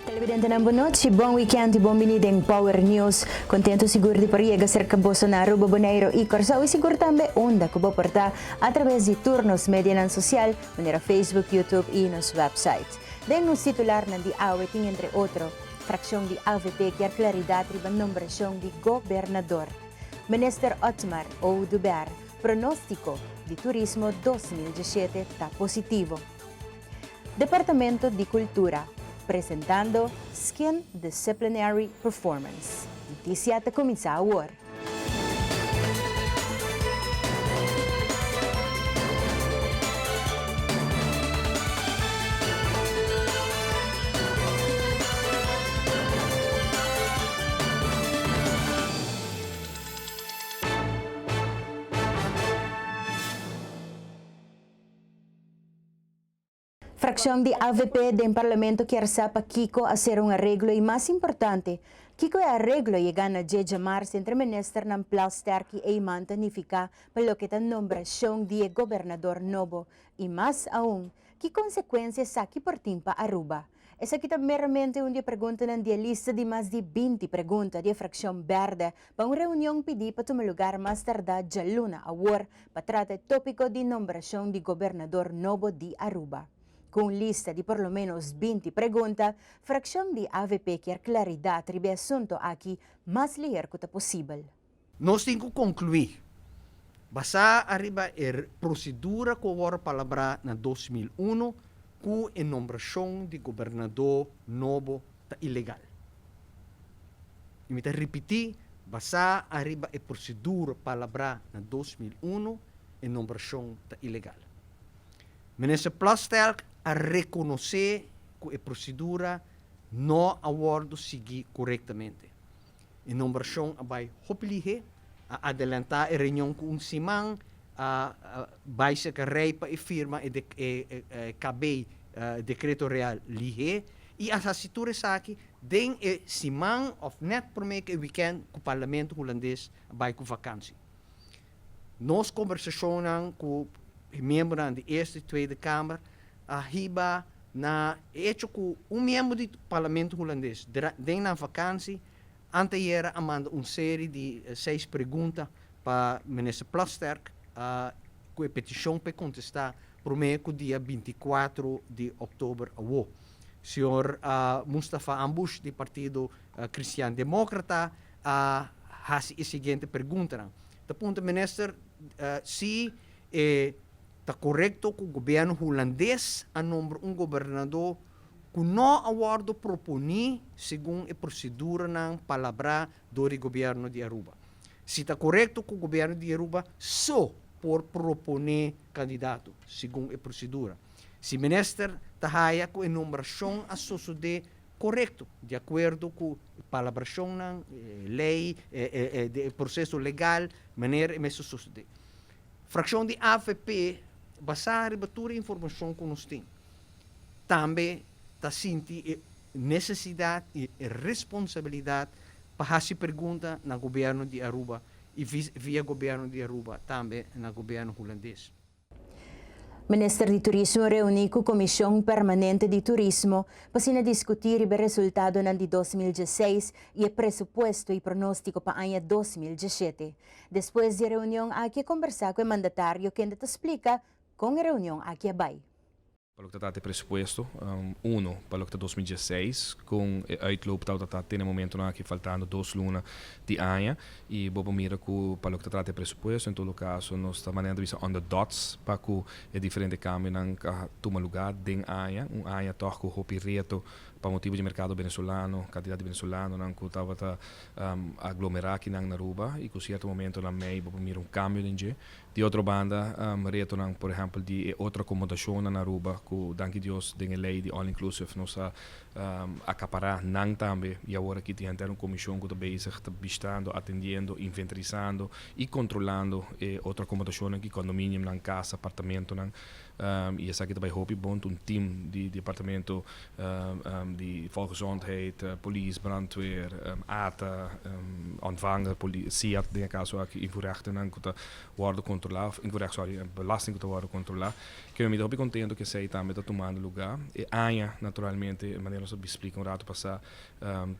Televidentenan bon nochi, bon weekend y bon bini den Power News. Contento sigur di por yega cerca boso na Aruba, Bonaire y Corsou y sigur tambe unda cu bo por ta a traves di tur nos medianan social manera Facebook, YouTube y nos website. Den nos titularnan di awe tin entre otro, Fraccion di avp kier claridad riba nombracion di gobernador. Minister Otmar Oduber, Pronostico di turismo 2017 ta positivo. Departamento di Cultura presentando Skin Disciplinary Performance. Noticia ta cuminsa awor. Fraccion di avp den Parlamento kier sa pakico a ser un areglo y mas importante, kico e areglo yega na dje djamars entre ministernan Plasterk y Eman ta nifica pa loke ta nombracion di e gobernador nobo y mas aun, ki consecuencia esaki por tin pa Aruba. Esaki ta meramente un di e preguntanan di e lista di mas di 20 pregunta di e fraccion berde pa un reunion pidi pa tuma lugar mas tarda djaluna awor pa trata e tópiko di nombrashon di gobernador nobo di Aruba. Ku un lista di por lo ménos 20 pregunta, frakshon di avp kier klaridat riba e asunto aki mas liher ku ta posibel. Nos tin ku konkluí, basá ariba e prosedura ku a wòrdu palabrá na 2001, ku e nombrashon di gobernadó nobo ta ilegal. I mi ta ripití, basá ariba e prosedura palabrá na 2001, e nombrashon ta ilegal. Minister Plasterk a rekonosé ku e prosedura no a wòrdu sigui korektamente. E nombrashon a bai hopi lihé, a adelantá e reunion ku un siman, a bai serka rei pa e firma e KB, Dekreto Real, lihé i a hasi tur esaki den e siman òf nèt promé ku e wikènt ku Parlamento Hulandes a bai ku vakansi. Nos kombersashonnan ku e miembronan di Eerste i Tweede Kamer a hiba na e echo ku un miembro di Parlamento Hulandes den nan vakansi antayera a manda un seri di seis pregunta pa Minister Plasterk ku e petishon pa e kontestá promé ku dia 24 di òktober awo. Señor Mustafa Ambush di Partido Cristian Demócrata a hasi e siguiente preguntanan. Ta puntra minister si e ta korekto ku gobièrnu hulandes a nombra un gobernadó ku no a wòrdu proponí segun e proseduranan palabrá dor di gobièrnu di Aruba. Si ta korekto ku gobièrnu di Aruba so por proponé kandidato segun e prosedura. Si minister ta haya ku e nombrashon a sosodé korekto, di akuerdo ku e palabrashonnan, e lei, e proseso legal, manera e mester sosodé. Frakshon di avp, basá riba tur e informashon ku nos tin, tambe ta sinti e nesesidat i e responsabilidat pa hasi pregunta na gobièrnu di Aruba i via gobièrnu di Aruba tambe na gobièrnu hulandes. Minister di Turismo reuní ku Komishon Permanente di Turismo pa asina diskutí riba e resultadonan di 2016 i e presupuesto i pronóstiko pa aña 2017. Despues di e reunion aki a kombersá ku e mandatario kende ta splika kon e reunion aki a bai. Pa loke ta trata e presupuesto, uno, pa loke ta 2016, con e uitloop tabata ta te na e momentonan aki faltando dos luna di aña y bo por mira cu pa loke ta trata e presupuesto en todo caso nos ta manera ta bisa on the dots pa cu e diferente cambionan cu a tuma lugar den aña, un aña toch cu hopi reto. Pa motibo di mercado venezolano, cantidad di venezolanonan cu tabata aglomera akinan na Aruba y cu cierto momento na mei bo por mira un cambio den dje. Di otro banda, retonan por ehempel di e otro acomodacionnan na Aruba cu danki Dios den e ley di all inclusive nos a acapara nan tambe y awor aki tin henter un comision cu ta bezig ta bishtando, atendiendo, inventarisando y controlando e otro acomodacionnan ki condominiumnan, casa, apartamentonan. Y esaki ta bay hopi bon. Ta un team di departamento di Volksgezondheid, Polis, Brandweer, ATA, Ontvanger, SIAD den e caso aki, invoerrechtennan cu ta wordo controla, of invoerrecht, sorry, belasting cu ta wordo controla. Ke mi ta hopi contento cu esey tambe ta tumando lugar. E aña, naturalmente, manera nos a splica un rato pasa,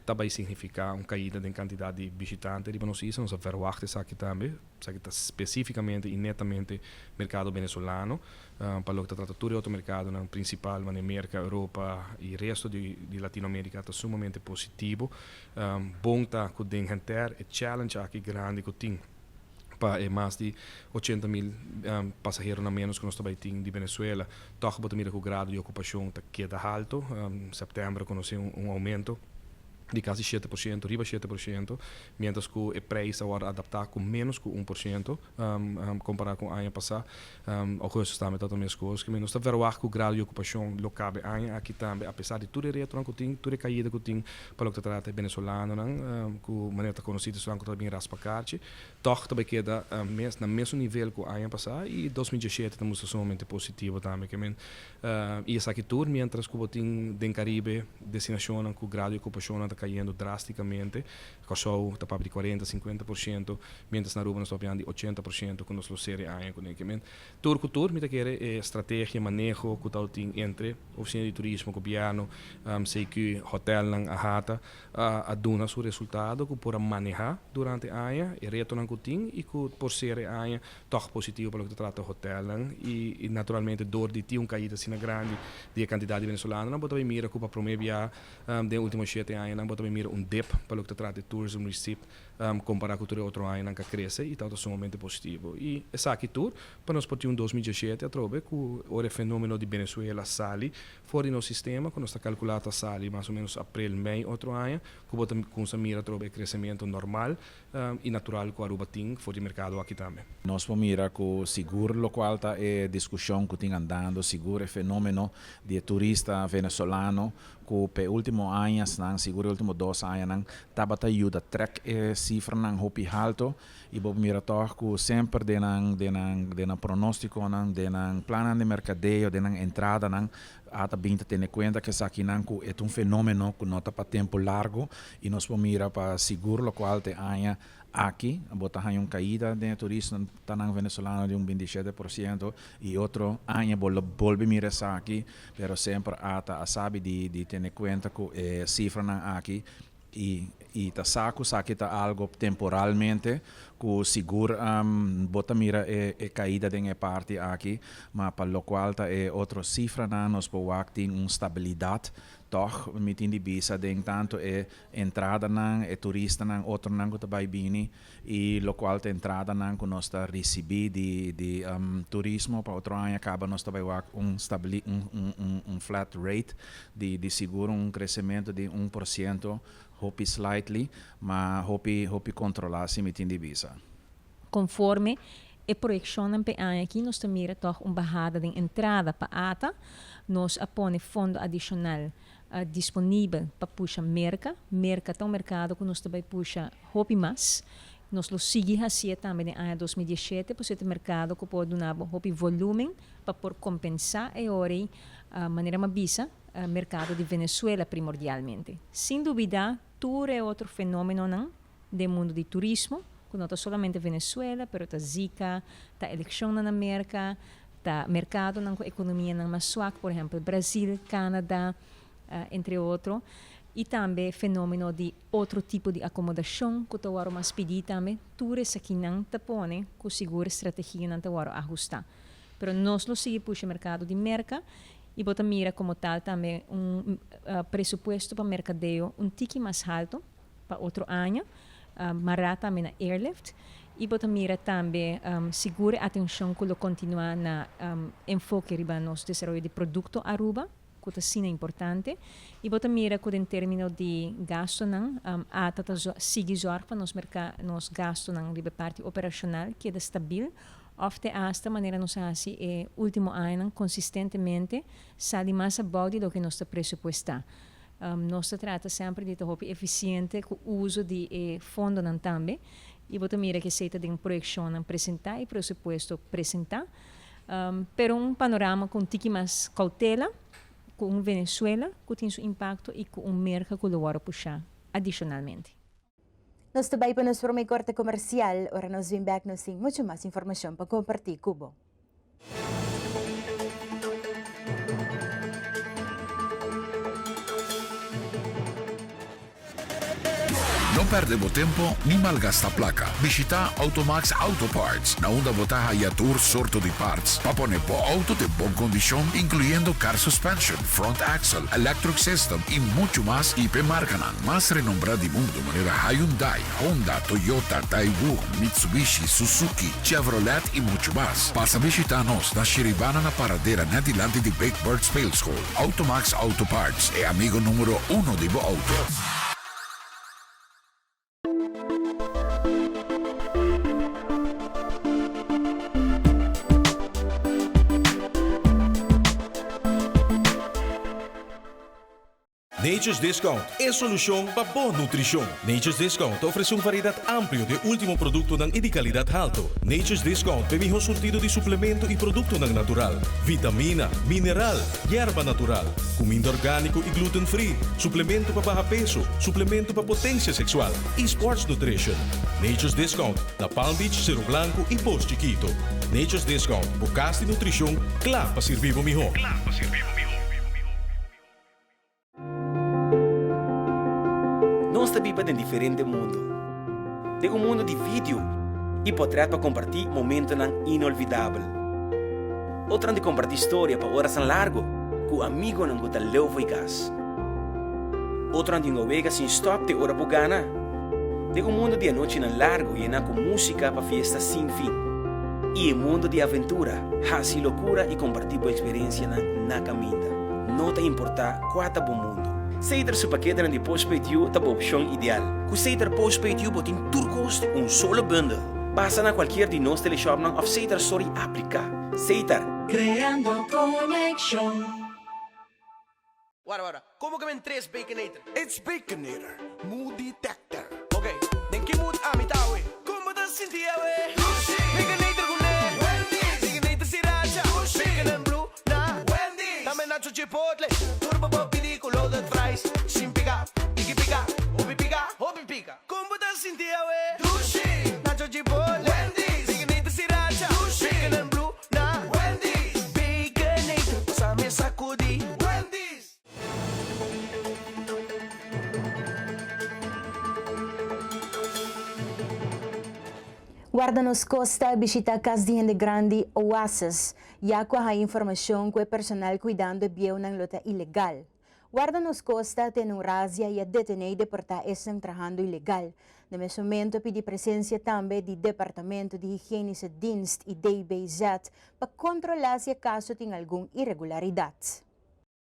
ta bay significa un caida den cantidad di bishitante riba nos isla. Nos a verwacht esaki tambe. Esaki ta specificamente y netamente mercado venezolano. Pa loke ta trata tur e otro mercadonan principal, manera Merca, Europa y resto di Latinoamerica ta sumamente positivo. Bon ta cu den henter e challenge aki grandi cu tin pa e mas di 80 mil pasaheronan menos cu nos ta bay tin di Venezuela, toch bo ta mira cu grado di ocupacion ta keda halto. September a conoce un aumento di casi 7%, riba 7%, mientras cu e prijs a wordo adapta cu menos cu 1% compara cu aña pasa. Augustus tambe ta mescos. Cu nos ta verwacht cu grado di ocupacion lo cabe aña aki tambe, a pesar di tur e reto cu tin, tur e caida cu tin pa loke ta trata venezolanonan, cu manera ta conoci cu ta bin raspa carchi, toch tambe keda na mesun nivel cu aña pasa y 2017 ta sumamente positivo tambe. Kemen, y esaki tur mientras cu tin den Caribe destinacion cu grado di ocupacion ta cayendo drasticamente, Corsou ta papia di 40, 50%, mientras na Aruba nos ta di 80% cu nos lo cera aña cu kemen. Tur cu tur, mi ta kere strategia, maneho cu tin entre oficina di turismo, gobierno, CQ, hotelnan, AHATA, a duna su resultado cu por maneha durante aña e retonan cu tin y cu por cera aña toch positivo pa loke ta trata hotelnan y naturalmente door di tin un caida asina grandi di cantidad di venezolanonan, bo ta mira cu pa prome bia den ultimo 7 añanan bo ta mira un dip pa loke ta trata tourism receipt compara cu tur otro añanan cu a crece y ta sumamente positivo. Y esaki tur pa nos por tin un 2017 atrobe cu e fenomeno di Venezuela sali for di nos sistema, cu nos ta calcula ta sali mas o menos april, mei otro aña, cu bo ta cuminsa mira atrobe crecemento normal y natural cu Aruba tin for di mercado aki tambe. Nos por mira cu sigur locual ta e discusion cu tin andando, sigur e fenomeno di turista venezolano cu pe ultimo añanan, sigur ultimo 2 añanan, tabata yuda trek e cifranan hopi halto y bo mira toch cu semper den nan pronosticonan, den nan plan di mercadeo, den nan entradanan, ATA bin ta tene cuenta cu esakinan cu e un fenomeno cu no ta pa tempo largo y nos por mira pa sigur locual te aña aki, bo ta un caida di turistanan venezolano di un 27% y otro aña bolbe mira esaki, pero semper ATA a sabi di tene cuenta cu e cifranan aki y ta sa cu esaki ta algo temporalmente cu sigur bo ta mira e caida den e parti aki, ma pa locual ta e otro cifranan nos por tin un stabilidad toch, mi tin di bisa, den tanto e entradanan, e turistanan, otronan cu ta bay bini y locual ta entradanan cu nos ta ricibi di turismo. Pa otro aña caba nos ta bay un, stabili, un, un, un, un flat rate di sigur un crecemento di 1%, hopi slightly, ma hopi hopi controla, si mi tin di bisa. Conforme e proyeccion pa aki, nos ta mira toch un bahada di entrada pa ATA, nos a pone fondo adicional disponibel pa pusha Merca. Merca ta un mercado cu nos tambe pusha hopi mas. Nos lo sigui asina tambe na aña 2017, pasobra e mercado cu por duna hopi volumen pa por compensa e ora, manera m'a bisa, mercado di Venezuela primordialmente. Sin duda, tur e otro fenomenonan den mundo di turismo, cu no ta solamente Venezuela, pero ta Zika, ta eleccion na America, ta mercadonan cu economianan mas zwak, por ehempel, Brasil, Canada, entre otro, y tambe fenomeno di otro tipo di acomodacion cu ta wordo mas pidi tambe, tur esakinan ta pone cu sigur strategianan ta wordo ahusta. Pero nos lo sigui pusha mercado di Merca y bo ta mira como tal tambe un presupuesto pa mercadeo un tiki mas halto pa otro aña, mara tambe na airlift y bo ta mira tambe sigur atencion cu lo continua na enfoke riba nos desaroyo di producto Aruba. ku ta asina importante. I bo ta mira ku den término di gastunan, ata ta sigui zòrg pa nos merka, nos gastunan riba e parti operashonal keda stabil òf te asta manera nos a hasi e último añanan konsistentemente sali mas abou di loke nos ta presupuestá. Nos ta trata semper di ta hopi efisiente ku uso di e fondonan tambe i bo ta mira ku esei ta den proyekshonnan presentá i presupuesto presentá. Pero un panorama ku un tiki mas koutela ku un Venezuela ku tin su impakto i ku un Merka ku lo wòrdu pushá adishonalmente. Nos ta bai pa nos promé korte komersial. Ora nos bin bèk nos tin muchu mas informashon pa kompartí ku bo. No perde bo tempo ni malgasta placa. Bishita Automax Auto Parts, na unda bo ta haya tur sorto di parts pa pone bo auto den bon condicion, incluyendo car suspension, front axle, electric system y mucho mas y p'e marcanan mas renombra di mundo manera Hyundai, Honda, Toyota, Daewoo, Mitsubishi, Suzuki, Chevrolet y mucho mas. Pasa bishita nos na Shiribana na Paradera net dilanti di Big Bird Speelschool. Automax Auto Parts, e amigo numero uno di bo auto. Nature's Discount, e solushon pa bo nutrishon. Nature's Discount ta ofresé un variedat amplio di e último produktonan i di kalidat halto. Nature's Discount ta e mihó surtido di suplemento i produktonan natural, vitamina, mineral, yerba natural, kuminda orgániko i gluten free, suplemento pa baha peso, suplemento pa potensia seksual i sports nutrition. Nature's Discount na Palm Beach, Seru Blanku i Pos Chikito. Nature's Discount, bo kas di nutrishon kla pa sirbi bo mihó. Nos ta biba den diferente mundu. Den un mundu di video i potrèt pa kompartí momentonan inolvidabel. Otronan di kompartí storia pa orasnan largu ku amigonan ku ta leu fo'i kas. Otronan di hunga wega sin stòp te ora bo gana. Den un mundu di anochinan largu yená ku músika pa fiesta sin fin. I e mundu di aventura, hasi lokura i kompartí bo eksperensianan na kaminda. No ta importá kua ta bo mundu. Seter su paketenan di Postpaid You ta bo opshon ideal. Ku Seter Postpaid You bo tin tur kos den un solo bundel. Pasa na kualkier di nos teleshopnan òf Seter Store i apliká. Seter. Creando conexion. Wara wara, komo ke men tres Baconator? It's Baconator, mood detector. Ok, den ki mood ami ta awe? Kon bo ta sinti awe? Dushi! Baconator kuné! Wendy's! Baconator sriracha! Dushi! Bacon and blue na! Wendy's! Tambe nacho chipotle! Tur bo por pidi ku loaded fries! Sin pika, piki pika, hopi pika, hopi pika! Kon bo ta sinti awe? Dushi! Nacho chipotle! Wendy's! Baconator sriracha! Dushi! Bacon and blue Na Wendy's. Baconator pasa mi sacudi. Wendy's. Guarda nos Costa a bishita cas di hende grandi Oasis, ya cu a haya informacion cu e personal cuidando e bieunan lo ta ilegal. Guarda nos Costa a tene un razia y a detene y deporta esnan trahando ilegal. Na mes momento a pidi presencia tambe di Departamento di Hygienische Dienst y DBZ pa controla si acaso tin algun irregularidad.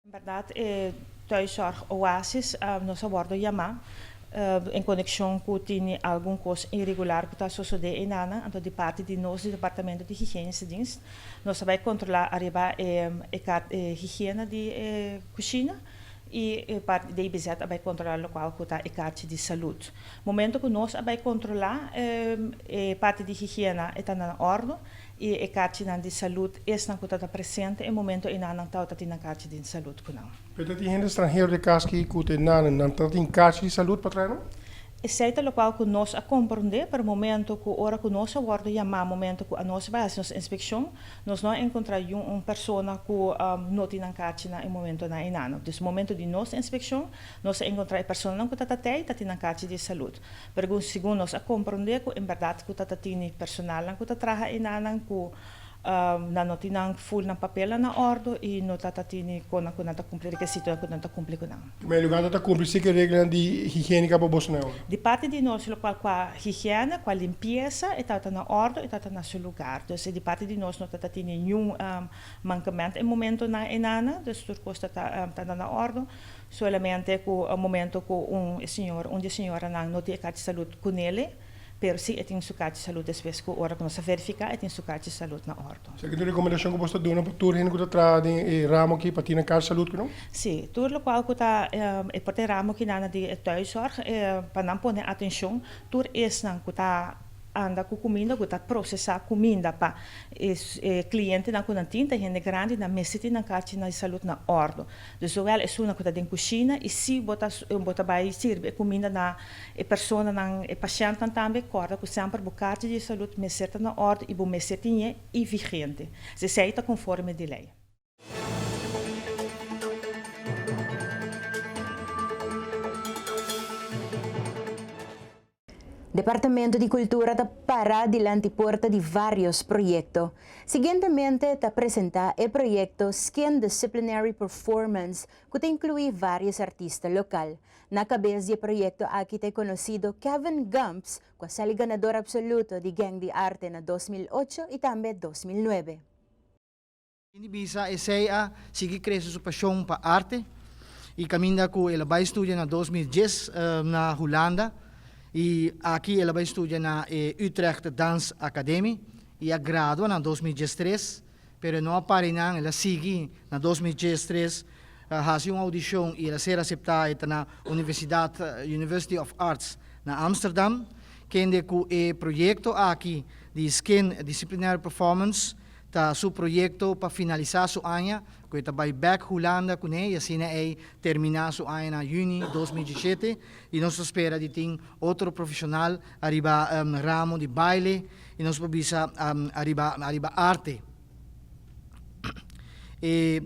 En berdad e thuiszorg Oasis nos a wordo yama en conexion cu tini algun cos irregular cu ta sosode eynana, anto di parti di nos di Departamento di Hygienische Dienst Nos ta bai kontrolá ariba e e higiena di e kushina i e parti di DBZ a bai kontrolá lokual ku ta e karchi di salud. Momento ku nos a bai kontrolá e parti di higiena e ta na òrdu i e karchinan di salud esnan ku ta ta presente e momento einan nan tabata tin nan karchi di salud ku nan. Pero ta tin hende stranhero den kas ki ku te nan nan ta tin karchi di salud pa trae nan? Esei ta lokual ku nos a komprondé, pero momento ku ora ku nos a wòrdu yamá, momento ku anos bai hasi nos inspekshon, nos no a enkontrá yun un persona ku no tin nan karchi na e momentonan einan. Dus momento di nos inspekshon, nos a enkontrá e personanan ku ta ta tei ta tin nan karchi di salud. Pero segun nos a komprondé ku en bèrdat ku ta ta tini personalnan ku ta traha einanan ku. Nan no tin nan full nan papelnan na ordo y no ta ta tini con nan cu nan ta cumpli requisitonan cu nan ta cumpli cu nan. Primer lugar nan ta cumpli si cu reglanan di higienica pa boso na ordo. Di parti di nos locual cua higiene, cua limpieza e ta ta na ordo e ta ta na su lugar. Dus di parti di nos no ta ta tini niun mankement e momentonan enana, dus tur cos ta ta ta na ordo. Solamente cu momento cu un e señor, un di e señoranan no tin e kaart di salud cunele. Pero si e tin su kaart di salud despues ku ora ku nos a verifiká e tin su kaart di salud na òrdu. Esaki ta un rekomendashon ku bos ta duna pa tur hende ku ta traha den e ramo aki pa tin nan kaart di salud ku nan? Si, tur lokual ku ta e por ta e ramo kinan di e thuiszorg pa nan pone atenshon tur esnan ku ta anda ku kuminda ku ta prosesá kuminda pa e klientenan ku nan tin ta hende grandi nan mester tin nan kaart di salud na òrdu. Dus zowel esunnan ku ta den kushina i si bo ta bo ta bai sirbi e kuminda na E personanan, e pashèntnan tambe, kòrda ku semper bo karchi di salud mester ta na òrdu i bo mester tin'é i vigente. Si esei ta konforme di lei. Departamento di Cultura ta para dilanti porta di varios proyecto. Siguientemente ta presenta e proyecto Skin Disciplinary Performance cu ta inclui varios artista local. Na kabes di e proyekto aki ta e konosido Kevin Gumbs, ku a sali ganador apsoluto di Gang di Arte na 2008 i tambe 2009. Tin di bisa esei a sigui krese su pashon pa arte i kaminda ku el a bai studia na 2010 na Hulanda i aki el a bai studia na e Utrecht Dans Academie i a gradua na 2013. Pero e no a para einan, el a sigui na 2013 hasi un audishon i el a ser aseptá, e ta na Universidat University of Arts na Amsterdam, kende ku e proyekto aki di Skin Disciplinary Performance ta su proyekto pa finalisá su aña, ku e ta bai bèk Hulanda kuné i asina ei terminá su aña na yüni 2017 i nos ta spera di tin otro profeshonal ariba ramo di baile i nos por bisa ariba ariba arte. E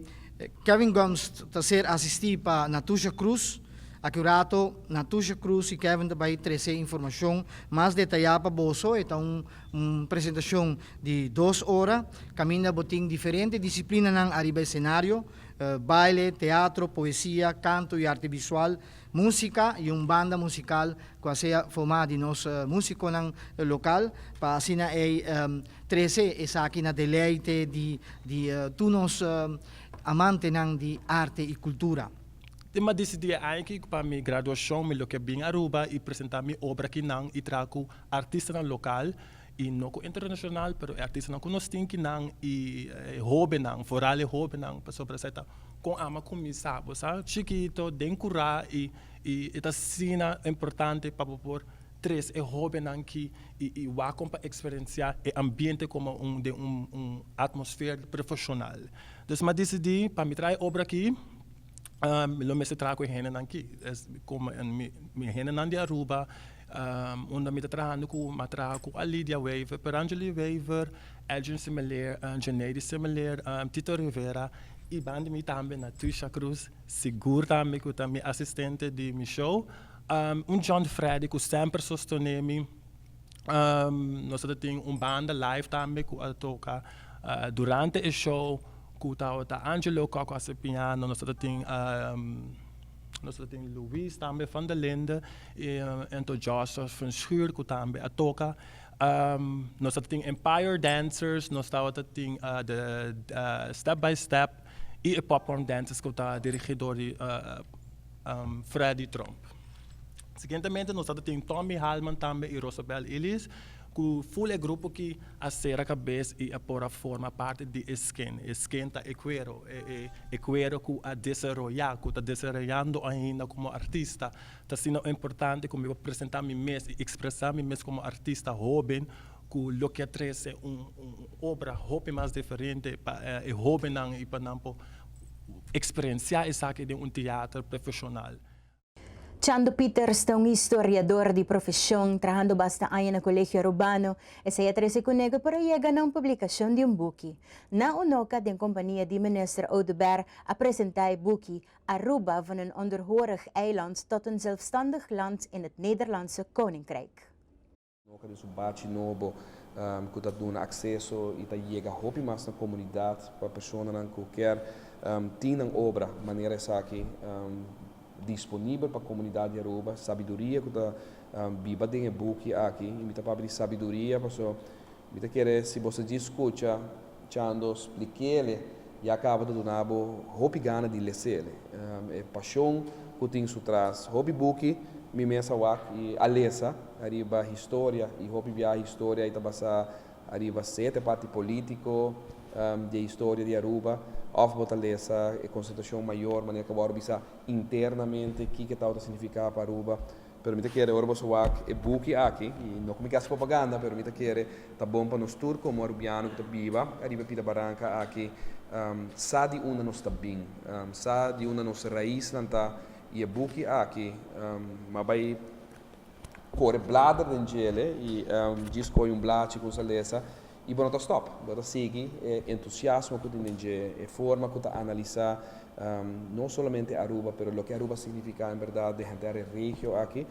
Kevin Gumbs ta ser asistí pa Natusha Cruz. Aki un rato Natusha Cruz i Kevin ta bai trese informashon mas detayá pa boso. E ta un un presentashon di dos ora kaminda bo tin diferente disiplinanan ariba e senario, baile, teatro, poesia, kanto i arte visual. Músika i un banda musikal ku a sea formá di nos músikonan lokal pa asina ei trese esaki na deleite di di tur nos amantenan di arte i kultura. Tin m'a disidí e aña aki ku pa mi graduashon mi lo ke bin Aruba i presentá mi obra kinan i traha ku artistanan lokal i no ku internashonal pero e artistanan ku nos tin kinan i e hóbennan foral e hóbennan pasobra esei ta Kon ama kuminsá? Bo sa chikito den kurá i i e ta asina importante pa bo por tres e hóbennan ki i i wak kon pa eksperensiá e ambiente komo un den un un atmosfer profeshonal. Dus mi a disidí pa mi traha e obra aki mi lo mester traha ku e hendenan aki. Es komo mi mi hendenan di Aruba unda mi ta trahando ku mi a traha ku Alidia Wever, Perangeli Wever, Edwin Semeleer, Janeidy Semeleer, Tito Rivera. I banda mi tambe Natusha Cruz, sigur tambe ku ta mi asistente di mi show. Un John Freddy ku semper sostené mi. Nos ta tin un banda live tambe ku a toka durante e show ku tabata Angelo Kok ku a hasi piano. Nos ta tin nos ta tin Luis tambe van der Linde i anto Joseph van Schuur ku tambe a toka. Nos tabata tin Empire Dancers, nos tabata tin de Step by Step y e Popcorn Dancers cu ta dirigi door di Freddy Tromp. Siguientemente nos tabata tin Tommy Halman tambe y Rosabel Illis cu full e grupo ki a cera cabes y a por a forma parti di e skin. E skin ta e cuero, e cuero cu a desaroya, cu ta desaroyando ainda como artista. Ta asina importante ku mi por presentá mi mes i ekspresá mi mes komo artista hóben ku lo ke trese un obra hopi mas diferente pa e hóbennan i pa nan por eksperensiá esaki den un teater profeshonal. Chando Pieters ta un historiador di profesion, trahando basta aña na Colegio Arubano. Esei a trece cunego por a yega na un publicacion di un buki. Na Unoca, den compania di Minister Oduber, a presenta e buki Aruba van een onderhorig eiland tot een zelfstandig land in het Nederlandse Koninkrijk. Noka den su bachi nobo. ku ta duna akseso i ta yega hopi mas na komunidat pa personanan ku kier tin nan obra manera esaki disponibel pa komunidat di Aruba. Sabiduria ku ta biba den e buki aki i mi ta papia di sabiduria paso mi ta kere si boso djis skucha Chando splik'ele ya kaba ta duna bo hopi gana di les'ele. E pashon ku tin su tras hopi buki mi mes a wak i a lesa ariba historia i hopi biaha historia i ta basá ariba sea ta e parti polítiko di e historia di Aruba òf bo ta lesa e konsentrashon mayor manera ku a wòrdu bisá internamente kiko e tabata signifiká pa Aruba. Pero mi ta kere ora boso wak e buki aki, i no ku mi ke hasi propaganda, pero mi ta kere ta bon pa nos tur komo Arubiano ku ta biba ariba e pida baranka aki sa di unda nos ta bin, sa di unda nos raisnan ta, i e buki aki m'a bai kore blader den djele i djis kohe un blachi ku sa lesa i bo no ta stòp, bo ta sigui e entusiasmo ku tin den dje, e forma ku ta analisá no solamente Aruba pero loke Aruba signifiká en bèrdat den henter e regio aki.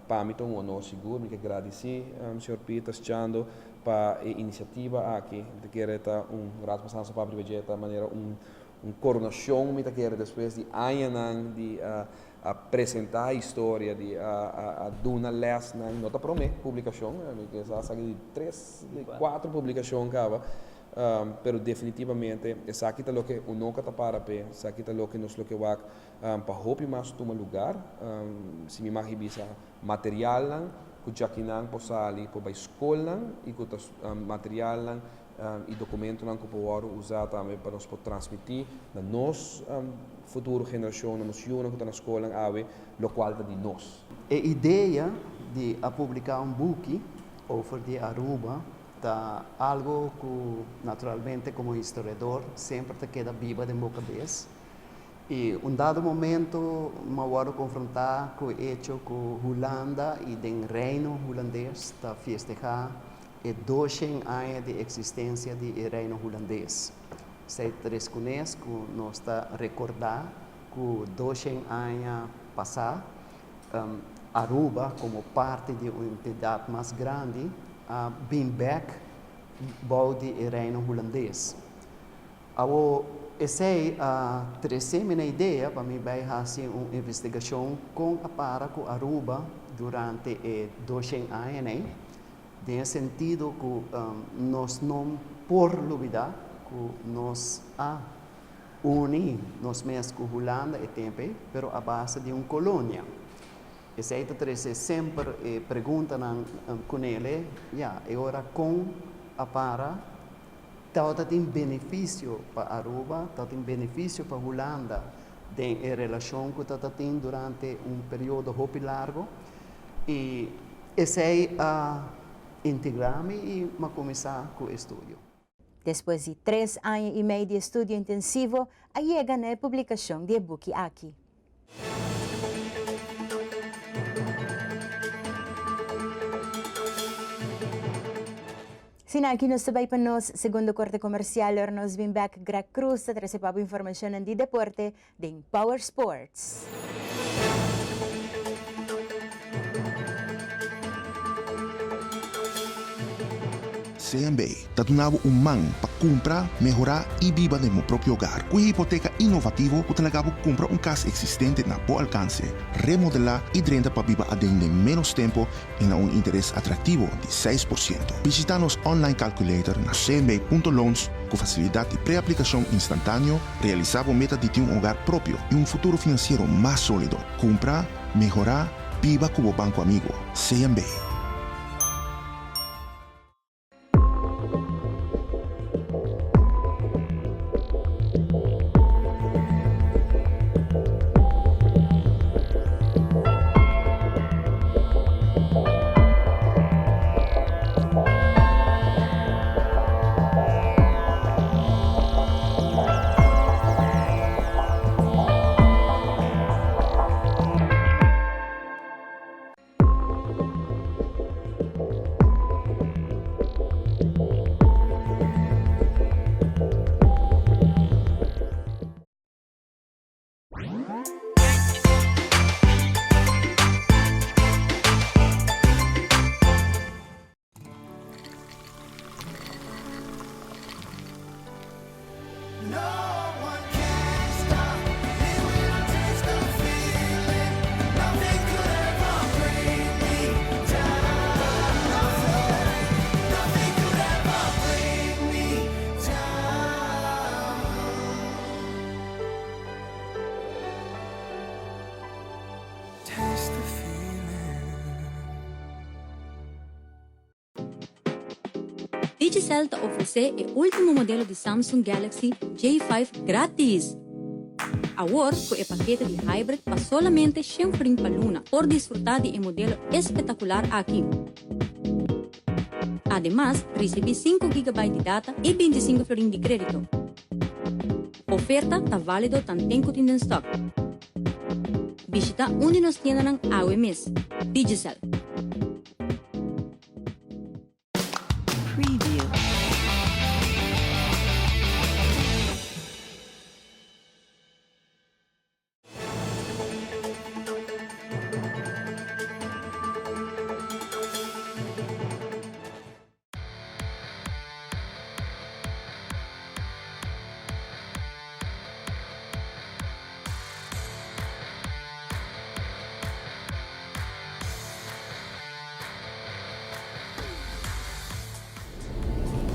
Pa mi ta un honor sigur, mi ke gradisí señor Pieters Chando pa e inisiativa aki. Mi ta kere ta un rato pasá nos a papia riba dje, ta manera un un koronashon mi ta kere despues di añanan di a presentá historia, di a duna lèsnan, no ta promé publikashon, mi ke sa esaki di tres, di kuater publikashon kaba, pero definitivamente esaki ta loke Unoca ta para p'e, esaki ta loke nos lo ke wak pa hopi mas tuma lugar, si mi mag i bisa materialnan ku djakinan por sali por bai skolnan i ku ta materialnan i dokumentonan ku por wòrdu usá tambe pa nos por transmití na nos futuro generashon, na nos yunan ku ta na skolnan awe, lokual ta di nos. E idea di a publiká un buki over di Aruba ta algo ku naturalmente komo historiador semper ta keda biba den bo kabes. I un dado momento m'a wòrdu konfrontá ku e echo ku Hulanda i den Reino Hulandes ta fiestehá E doshen aña di eksistensia di e Reino Hulandes. Esei ta reskunes ku nos ta rekordá ku doshen aña pasá Aruba komo parti di un entidat mas grandi a bin bèk bou di e Reino Hulandes. Awor esei a trese mi na idea pa mi bai hasi un investigashon kon a para ku Aruba durante e doshen añanan. Den e sentido ku nos no por lubidá ku nos a uni nos mes ku Hulanda e tempu ei, pero a base di un kolonia. Esei ta trese semper e preguntanan kunele, ya, e ora kon a para tabata tin benefisio pa Aruba, tabatin benefisio pa Hulanda den e relashon ku tabata tin durante un periodo hopi largo i Esei a integrá mi i m'a kuminsá ku e studio. Despues di tres aña i mei di estudio intensivo a yega na e publikashon di e buki aki. Asina aki nos ta bai pa nos segundo korte komersial ora nos bin bek Greg Cruz ta trese pa bo informashonnan di deporte den Power Sports. CMB ta duna bo un man pa kumpra, mehorá i biba den bo propio hogar ku e hipoteka inovativo ku ta laga bo kumpra un kas eksistente na bo alkanse, remodelá i drenta pa biba aden den ménos tempu i na un interes atraktivo di 6%. Bishitá nos online calculator na cmb.loans ku fasilidat di preaplikashon instantáneo. Realisá bo meta di tin un hogar propio i un futuro finansiero mas sólido. Kumpra, mehorá, biba ku bo banko amigo, CMB. Digicel ta ofresé e último modelo di Samsung Galaxy J5 grátis! Awor ku e pakete di Hybrid pa solamente shen florin pa luna por disfrutá di e modelo espetakular aki. Ademas, risibí sinku gigabyte di data i bintisinku florin di krédito. Oferta ta válido tanten ku tin den stòk. Bishitá un di nos tiendanan awe mes. Digicel. Preview.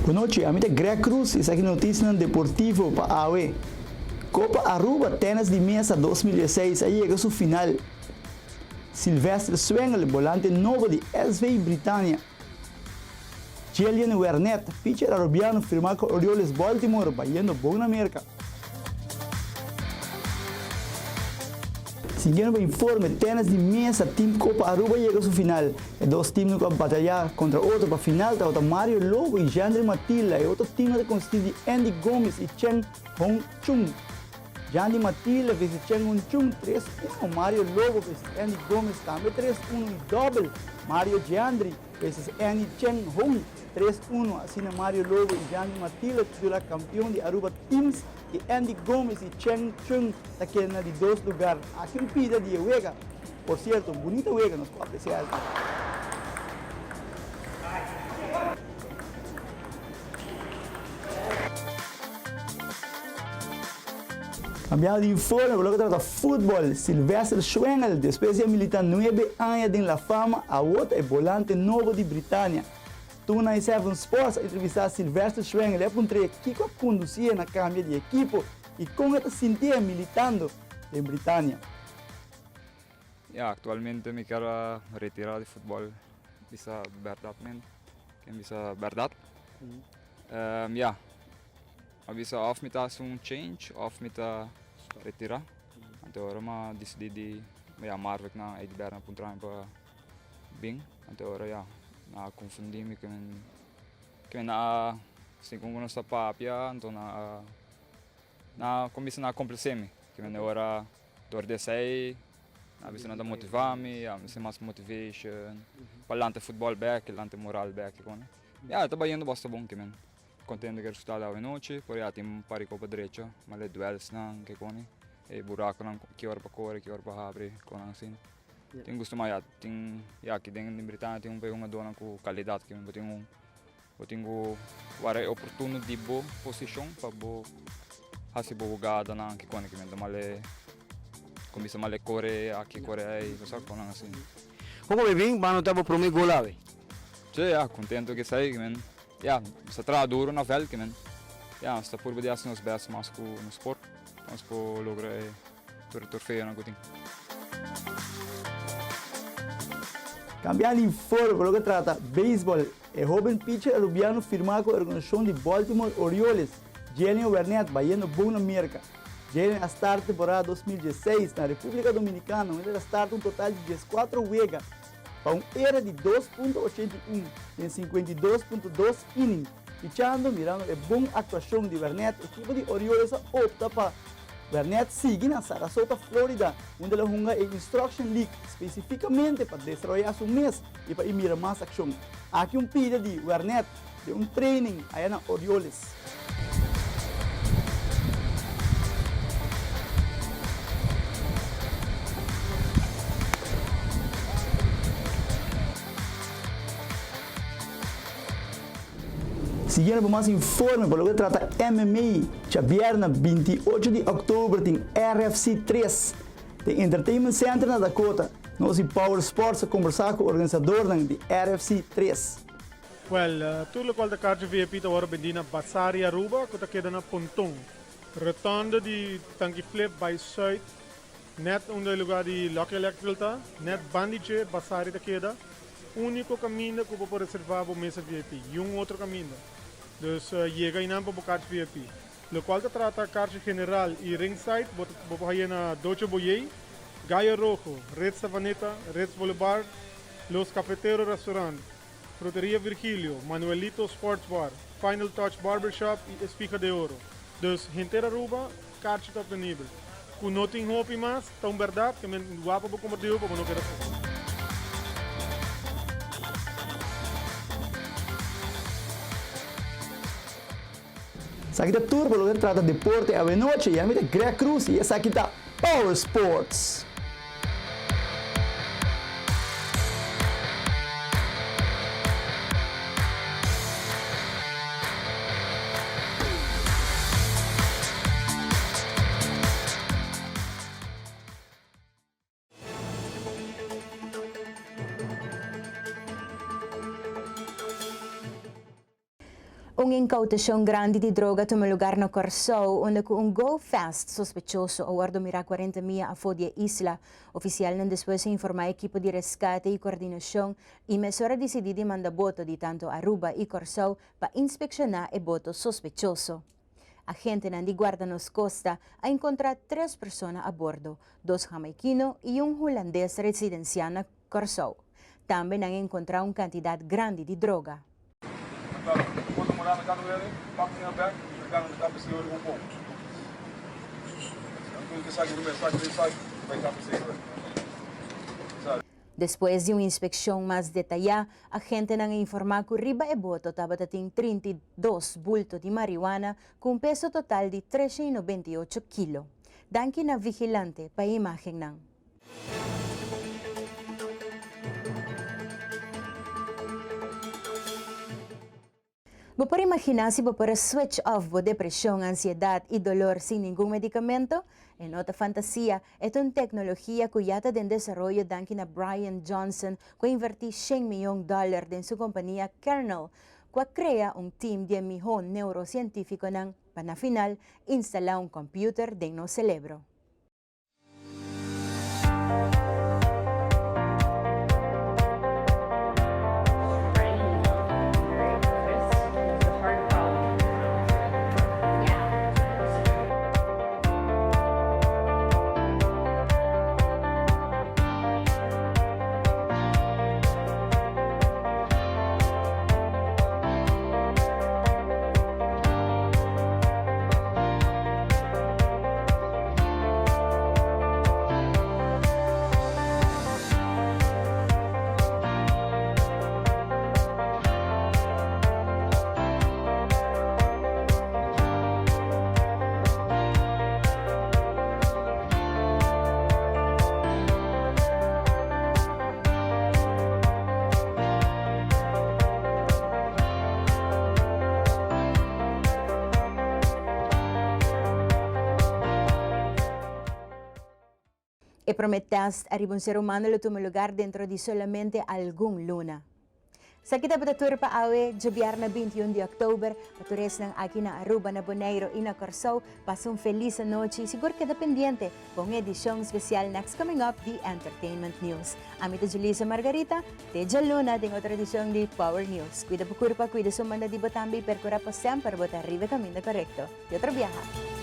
Bon nochi, ami ta Greg Cruz y esaki noticianan deportivo pa awe. Copa Aruba Tennis di Mesa 2016 a yega su final. Silvestre Swengel, bolante nobo di SV Britannia. Jelian Wernet, pitcher arubiano firma cu Orioles Baltimore bayendo bon na Merca. Siguiendo pa informe, Tennis di mesa Team Copa Aruba yega su final. E dos teamnan cu a bataya contra otro pa final tabata Mario Lobo y Jandre Matila. E otro teamnan ta consisti di Andy Gomez y Chen Hong Chung. Jandy Matila vs Chen Hong Chung tres uno, Mario Lobo vs Andy Gomez tambe tres uno y dobel Mario Jandri vs Andy Chen Hong tres uno. Asina Mario Lobo y Jandy Matila titula campeon di Aruba Teams y Andy Gomez y Chen Chung ta keda na di dos lugar. Aki un pida di e wega. Por cierto, un bunita wega nos por aprecia esaki. Cambiando di informe pa loke trata futbol, Sylvester Schwengel despues di a milita nuebe aña den la fama awo ta e bolante nobo di Britania. 297 Sports a entrevista Sylvester Schwengel y a puntr'é kiko a conduci'é na cambia di ekipo y con e ta sintié militando den Britania. Ya, actualmente mi kier a retira di futbol, bisa berdad men, ken bisa berdad. Ya, a bisa of mi ta haci un change of mi ta retira. Anto ora mi a dicidi di ya Marvick nan Egbert nan a puntra mi pa bin, anto ora ya nan a confundi mi ke men ke men a segun ku nos ta papia anto nan a nan a cuminsa nan a complace mi, ke men ora Dor di esei a bisa nan ta motiva mi, a bisa mas motivation pa lanta e futbol bek, lanta e moral bek i kone. Ya, ta bayendo basta bon kimen. Kontento ku e resultado awe nochi, por ya tin un par di kopa drecho, male e duelsnan ke kone, e burakonan ki ora pa kore, ki ora pa habri, konan asin. Tin gusto mas ya tin ya aki den Britania tin un par di hungadónan ku kalidat kimen bo tin un Bo tin ku wara e oportuno di bo posishon pa bo hasi bo hugadanan ki kone ki mester male kuminsa male kore aki kore ei bo sa konan asin. Kon ku bin bo anota bo prome gol awe? Si ya kontento ku esei ki men ya nos ta traha duro na vèlt ki men ya nos ta purba di hasi nos bèst mas ku nos por pa nos por logra e tur e torfeonan ku tin. Kambia di informe pa loke trata beisbòl. E hoben pitcher arubiano firmá ku e organisashon di Baltimore Orioles, Jalen Wernet, bayendo bon na Merka. Jalen a start temporada 2016 na Repúblika Dominikana unda el a start un total di dieskuatro wega pa un era di dos punto ochenta i un den sinkuenta i dos punto dos inning. Pichando, mirando e bon aktuashon di Wernet, ekipo di Orioles a opta pa Wernet sigui na Sarasota, Florida, unda el a hunga e Instruction League spesifikamente pa desaroyá su mes i pa i mira mas akshon. Aki un pida di Wernet den un training aya na Orioles. Siguiendo pa mas informe pa loke ta trata MMA, djabièrnè 28 di òktober tin RFC 3 den Entertainment Center na Dakota. Nos di Power Sports a kombersá ku organisadornan di RFC 3. Wèl, tur lokual ta karchi VIP ta wòrdu bendí na Basari Aruba ku ta keda na Ponton. Rotonde di Tanki Flip bai sùit, nèt unda e lugá di Lucky Electrical ta, nèt bandi dje Basari ta keda. Úniko kaminda ku bo por reservá bo mesa VIP, yun otro kaminda. Dus yega einan pa bo karchi VIP. Lokual ta trata karchi general i ringside bo bo por haye na Docho Boyey, Gallo Rojo, Ritz Savaneta, Ritz Boulevard, Los Cafetero Restaurant, Fruteria Virgilio, Manuelito Sports Bar, Final Touch Barbershop i Espiga de Oro. Dus henter Aruba, karchi ta obtenibel. Ku no tin hopi mas, ta un bèrdat ke men wapa bo kompartí pa bo no keda sin. Esaki ta tur pa loke ta trata deporte awenochi. I ami ta Greg Cruz i esaki ta Power Sports. Un incautacion grandi di droga tuma lugar na Corsou, unda cu un Go Fast sospechoso a wordo mira 40 mia afo di e isla. Oficialnan despues a informa ekipo di rescate y coordinacion y mesora a dicidi di manda boto di tanto Aruba y Corsou pa inspecciona e boto sospechoso. Agentenan di Guarda Nos Costa a encontra tres persona a bordo, dos Jamaiquino y un Hulandes residencia na Corsou. Tambe nan a encontra un cantidad grandi di droga. Despues di un inspekshon mas detayá, agentenan a informá ku riba e boto tabata tin 32 bulto di marihuana ku un peso total di 398 kilo. Danki na vigilante pa e imágennan. Bo por imaginá si bo por a switch off bo depreshon, ansiedat i dolor sin ningun medikamento? E no ta fantasia, e ta un teknologia ku ya ta den desaroyo danki na Bryan Johnson ku a invertí shen miyon dòler den su kompania Kernel, ku a krea un tim di e mihó neurosientífikonan pa na final instalá un kòmpiuter den nos selebro. E prome test ariba un ser humano lo tuma lugar dentro di solamente algun luna. Esaki tabata tur pa awe, djabièrnè 21 di òktober. Pa tur esnan aki na Aruba, na Boneiru i na Kòrsou, pasa un felis anochi i sigur keda pendiente pa un edishon spesial next coming up di Entertainment News. Ami ta Julissa Margarita, te djaluna den otro edishon di Power News. Kuida bo kurpa, kuida su manda di bo tambe i perkurá pa semper bo ta riba e kaminda korekto. Di otro biaha.